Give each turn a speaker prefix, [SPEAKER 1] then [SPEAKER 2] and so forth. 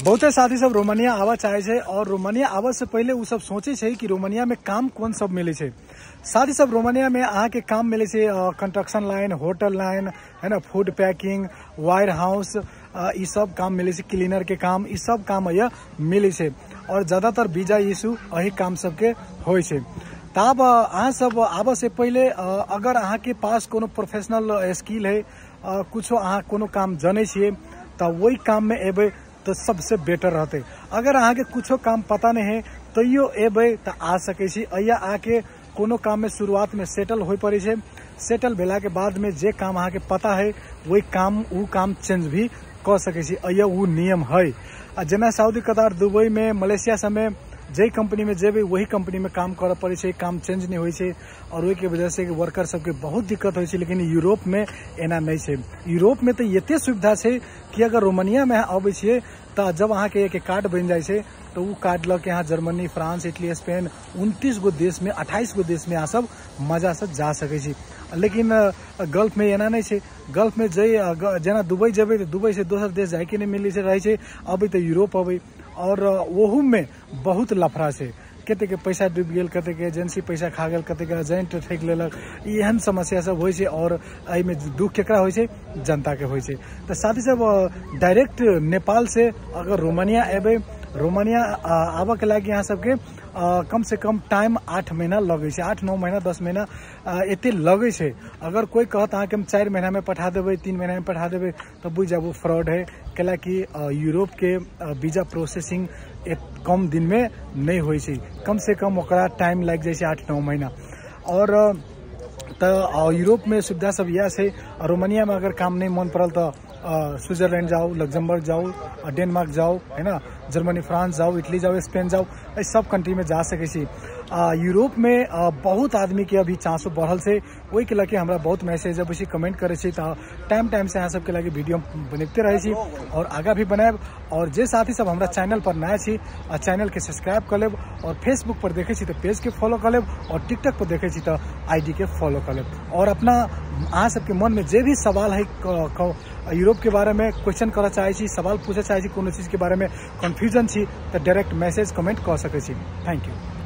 [SPEAKER 1] बहुते साथी सब रोमानिया आबऽ चाहे छै और रोमानिया आबऽ से पहिले उ सब सोचे छै कि रोमानिया में काम कोन सब मिले छै। साथी सब रोमानिया में अहाँ के काम मिले छै कंस्ट्रक्शन लाइन, होटल लाइन है ना, फूड पैकिंग, वायर हाउस, ई सब काम मिले छै, क्लीनर के काम, ई सब काम यहाँ मिले छै और ज्यादातर वीजा इशू एही काम सबके होइ छै। तब अहाँ सब आबऽ से पहिले अगर अहाँ के पास कोनो प्रोफेशनल स्किल है, कुछो अहाँ कोनो काम जनै छियै तऽ वही काम में एबै तो सबसे बेटर रहते। अगर अहाँ के कुछो काम पता नहीं है तैयो एबै तऽ आ सकै छी। अइया आके कोनो काम में शुरुआत में सेटल होय पड़ै छै, सेटल भेला के बाद में जे काम अहाँ के पता है वही काम उ काम चेंज भी कऽ सकै छी। अइया उ नियम है। आ जेना सऊदी, कतार, दुबई में, मलेशिया सब में जै कंपनी में जेबै वही कंपनी में काम करऽ पड़ै छै, काम चेंज नहीं होइ छै और ओहिके वजह से वर्कर सबके बहुत दिक्कत होइ छै। लेकिन यूरोप में एना नहीं छै। यूरोप में तऽ एते सुविधा छै कि अगर रोमानिया में अबै छियै तऽ जब अहाँके एक कार्ड बनि जाइ छै तऽ उ कार्ड लऽ के अहाँ जर्मनी, फ्रांस, इटली, स्पेन 29 गो देश में, 28 गो देश में अहाँ सब मजा से जा सकै छी। लेकिन गल्फ में एना नहीं छै। गल्फ में जेना दुबई जेबै तऽ दुबई से दोसर देश जाइके नहि मिलै छै, रहै छै, अबै तऽ यूरोप अबै और ओहू में बहुत लफड़ा छै। कतेक के पैसा डूबि गेल, कतेक के एजेंसी पैसा खा गेल, कतेक के एजेंट ठकि लेलक, एहन समस्या सब होइ छै। और एहिमे दुख केकरा होइ छै? जनता के होइ छै। तऽ साथी सब डायरेक्ट नेपाल से अगर रोमानिया एबै, रोमानिया आबऽ के लागि अहाँ सबके कम से कम टाइम 8 महीना लगै छै, 8-9 महीना, 10 महीना एते लगै छै। अगर कोई कहत अहाँके हम 4 महीना में पठा देबै, 3 महीना में पठा देबै तऽ बुझि जाबू फ्रॉड है। कैलाकि यूरोप के वीजा प्रोसेसिंग कम दिन में नहीं होइ छै, कम से कम ओकरा टाइम लागि जाइ छै 8-9 महीना। और तऽ यूरोप में सुविधा सब इएह छै। रोमानिया में अगर काम नहीं मन पड़ल तऽ स्विट्जरलैंड जाउ, लग्जमबर्ग जाउ, डेनमार्क जाउ है ना, जर्मनी, फ्रांस जाउ, इटली जाउ, स्पेन जाउ, एहि सब कंट्री में जा सकै छी। यूरोप में बहुत आदमी के अभी चांसो बढ़ल छै, ओहिके लऽ के हमरा बहुत मैसेज अबै छै, कमेंट करै छै। तऽ टाइम टाइम से अहाँ सबके लागि वीडियो बनबिते रहै छी और आगाँ भी बनायब। और जे साथी सब हमरा चैनल पर नया छी चैनल के सब्सक्राइब कऽ लेब और फेसबुक पर देखै छी तऽ पेज के फॉलो कऽ लेब और टिकटॉक पर देखै छी तऽ आईडी के फॉलो कऽ लेब। और अपना अहाँ सबके मन में जे भी सवाल है यूरोप के बारे में क्वेश्चन करऽ चाहै छी, सवाल पूछऽ चाहै छी, कोनो चीज के बारे में कन्फ्यूजन छी तऽ डायरेक्ट मैसेज कमेंट कऽ सकै छी। Thank you.